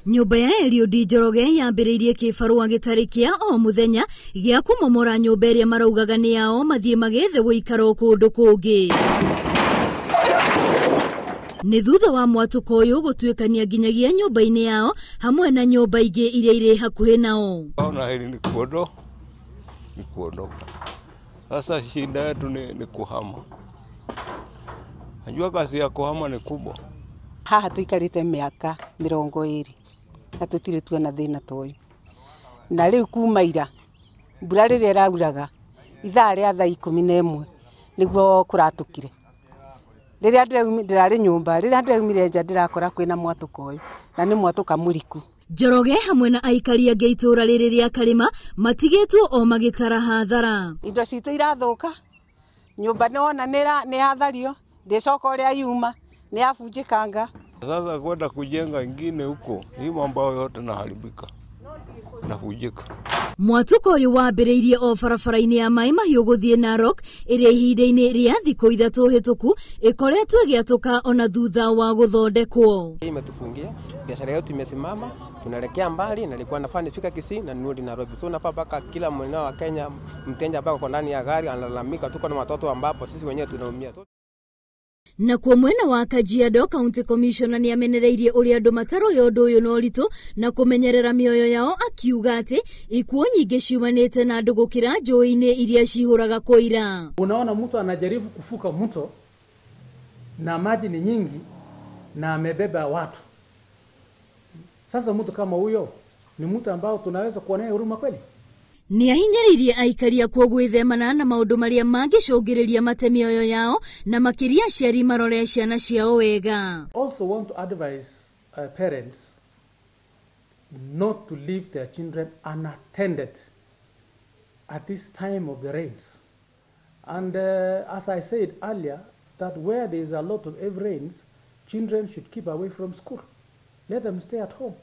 Nyũmba ya Eliud Njoroge yambĩrĩirie kĩbarũa gĩtarĩ kĩa o mũthenya gĩa kũmomora nyũmba ĩrĩa maraugaga nĩ yao mathiĩ magethe gũikara kũndũ kũngĩ. Nĩ thutha wa mwatũko ũyũ gũtuĩkania nginyagia nyũmba-inĩ yao hamwe na nyũmba ingĩ iria irĩ hakuhĩ nao. Ona heri ni kuondoka. Sasa shida yetu ni kuhama. Najua kazi ya kuhama ni kubwa. Haha tuikarite miaka 20 na tutire tuona thina ta uyu. Na riu kuma ira mbura riria irauraga ithaa ria thaa 11 niguo kuratukire. Riria ndirari nyumba, riria ndiraumire nja ndirakora kwina mwatuko uyu na ni mwatuka muriku. Njoroge hamwe na aikari angĩ itũũra rĩrĩ rĩa Karĩma matigĩtwo o magĩtara hathara. Indo citũ irathuka, nyumba nĩwona nĩ yathario, ndĩcoka ũrĩa yuma, nĩ yabunjĩkanga. Sasa kwenda kujenga ingine huko, hii mambo yote naharibika na kujeka. Mwatuko ũyũ wambĩrĩirie o barabara-inĩ ya Maĩ Mahiũ gũthiĩ Narok ĩrĩa ihinda-inĩ rĩa thikũ 3 hĩtũku ĩkoretwo ĩgĩatũka ona thutha wa gũthondekwo. Imetufungia biashara yetu imesimama, tunaelekea mbali na nilikuwa nafaa nifika Kisii na nirudi Nairobi. So nafaa mpaka kila mwana wa Kenya mteja ambaye ako ndani ya gari analalamika, tuko na watoto ambapo sisi wenyewe tunaumia. Na kuo mwena wa Kajiado County Commissioner nĩ amenereirie ũrĩa andũ mataroya ũndũ ũyũ na ũritũ na kũmenyerera mĩoyo yao, akiuga atĩ ikuũ nyingĩ ciumanĩte na andũ gũkĩra njũĩ-inĩ iria cihũraga kũira. Unaona mtu anajaribu kufuka mto na maji ni nyingi na amebeba watu. Sasa mtu kama huyo ni mtu ambao tunaweza kuonea huruma kweli? Nĩ ahinyĩrĩirie aikari akuo gwĩthemana na maũndũ marĩa mangĩcũngĩrĩria mate mĩoyo yao na makĩria aciari marore ciana ciao wega. Also want to advise parents not to leave their children unattended at this time of the rains. And as I said earlier, that where there is a lot of heavy rains, children should keep away from school. Let them stay at home.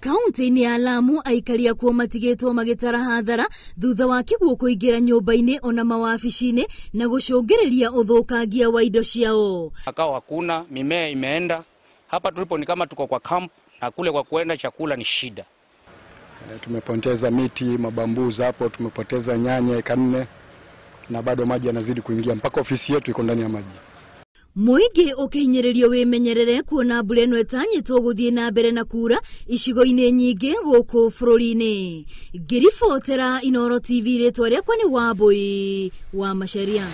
Kaunti-inĩ ya Lamu aikari akuo matigĩtwo magĩtara hathara thutha wa kĩguũ kũingĩra nyũmba-inĩ ona mawabici-inĩ na gũcũngĩrĩria ũthũkangia wa indo ciao. Makao hakuna, mimea imeenda. Hapa tulipo ni kama tuko kwa camp na kule kwa kuenda chakula ni shida. Tumepoteza miti, mabambuza hapo, tumepoteza nyanya eka 4 na bado maji yanazidi kuingia mpaka ofisi yetu iko ndani ya maji. Mũingĩ ũkĩhinyĩrĩrio wĩmenyerere kuona mbura ĩno ĩtanyĩtwo gũthiĩ na mbere na kura icigo-inĩ nyingĩ gũkũ bũrũri-inĩ. Ngĩribotera Inooro TV, rĩtwa rĩakwa nĩ Wambui wa Macharia.